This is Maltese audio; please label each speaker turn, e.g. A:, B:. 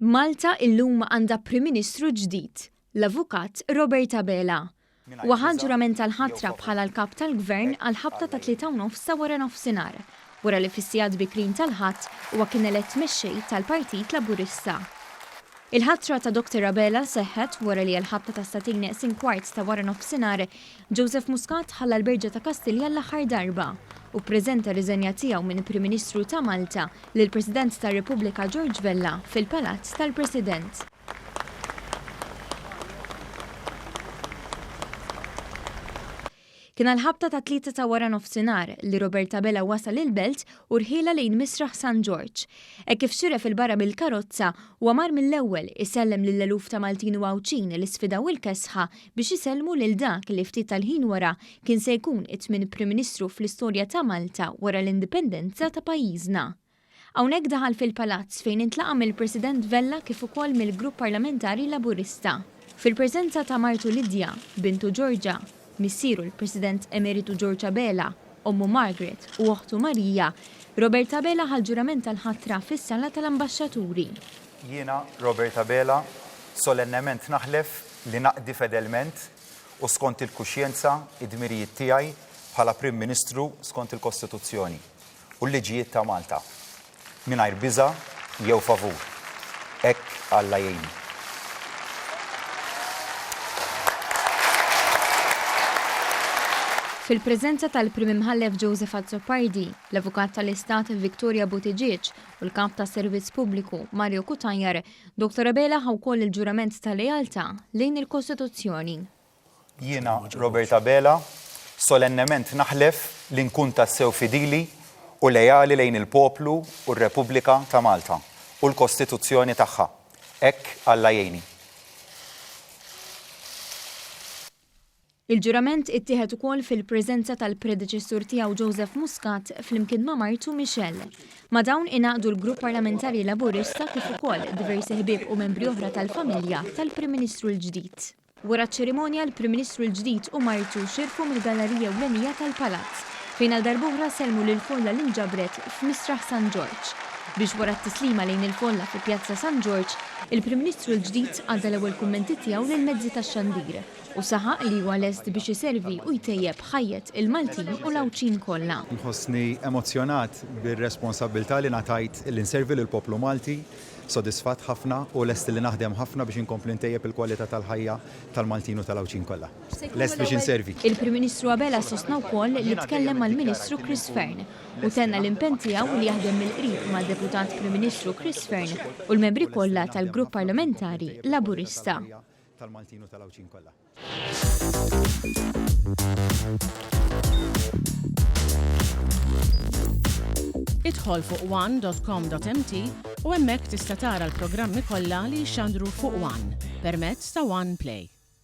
A: Malta illum għandha Prim Ministru ġdid, l-Avukat Robert Abela. Huwa ħa ġurament tal-ħatra bħala l-Kap tal-Gvern għall-ħabta tat-tlieta u nofs ta' waranofsinhar, wara li fis-sigħat bikrin tal-Ħadd huwa kien elett Mexxej tal-Partit Laburista. Il-ħatra ta' Dr Abela seħħet wara li għall-ħabta tas-sagħtejn neqsin kwart ta' waranofsinhar Joseph Muscat ħalla l-Berġa ta' Kastilja għall-aħħar darba u ppreżenta r-riżenja tiegħu minn Prim Ministru ta' Malta lill-President tar-Repubblika George Vella fil-Palazz tal-President. Kien għall-ħabta tat-tlieta ta' waranofsinhar li Robert Abela wasal il-Belt u rħielha lejn Misraħ San Ġorġ. Hekk kif xiref 'il barra mill-karozza, huwa mar mill-ewwel isellem lill-eluf ta' Maltin u Għawdxin li sfidaw il-kesħa biex isellmu lil dak li ftit tal-ħin wara kien se jkun it-tmien Prim Ministru fl-istorja ta' Malta wara l-Indipendenza ta' pajjiżna. Hawnhekk daħal fil-Palazz fejn intlaqa' mill-President Vella kif ukoll mill-Grupp Parlamentari Laburista. Fil-preżenza ta' martu Lydia, bintu Georgia, missieru l-President Emeritu George Abela, ommu Margaret u oħtu Maria, Robert Abela ħa l-ġurament tal-ħatra fis-Sala tal-Ambaxxaturi.
B: Jiena, Robert Abela, solennement naħlef li naqdi fedelment u skont il-kuxjenza id-dmirijiet tiegħi bħala Prim Ministru skont il-Kostituzzjoni u l-liġijiet ta' Malta, mingħajr biża' jew favur. Hekk Alla jgħinni.
A: Fil-preżenza tal-Prim Imħallef Joseph Azzopardi, l-Avukat tal-Istat Victoria Buttigieg u l-Kap tas-Servizz Pubbliku Mario Cutajar, Dottor Abela ħa wkoll il-ġurament ta' lealtà lejn il-Kostituzzjoni.
B: Jiena, Robert Abela, solennement naħlef li nkun tassew fidili u leali lejn il-poplu u r-Repubblika ta' Malta u l-Kostituzzjoni tagħha. Hekk Alla jgħinni.
A: Il-ġurament ittieħed ukoll fil-preżenza tal-predeċessur tiegħu Joseph Muscat flimkien ma' martu Michelle. Ma' dawn ingħaqdu l-Grupp Parlamentari Laburista kif ukoll diversi ħbieb u membri oħra tal-familja tal-Prim Ministru l-ġdid. Wara ċ-ċerimonja, l-Prim Ministru l-ġdid u martu xirfu mill-gallarija ewlenija tal-Palazz, fejn għal darb'oħra sellmu lill-folla li nġabret f'Misraħ San Ġorġ. Biex wara t-tislima lejn il-folla fi Pjazza San Ġorġ, il-Prim Ministru l-ġdid għadda l-ewwel kummenti tiegħu lill-mezzi tax-xandir u saħaq li huwa lest biex iservi u jtejjeb ħajjet il-Maltin u l-Għawdxin kollha.
B: Nħossni emozzjonat bir-responsabbiltà li ngħatajt li nservi lill-poplu Malti. Sodisfatt ħafna u lest li naħdem ħafna biex inkompli ntejjeb il-kwalità tal-ħajja tal-Maltin u tal-Għawdxin kollha. Lest biex inservi.
A: Il-Prim Ministru Abela sostna wkoll li tkellem mal-Ministru Chris Fearne u tenna l-impenn tiegħu li jaħdem mill-qrib mad-Deputat Prim Ministru Chris Fearne u l-membri kollha tal-Grupp Parlamentari Laburista.
B: tal-Maltin u tal-Għawdxin kollha.
C: Idħol fuq one.com.mt u hemmhekk tista' tara l-programmi kollha li jixxandru fuq One permezz ta' One Play.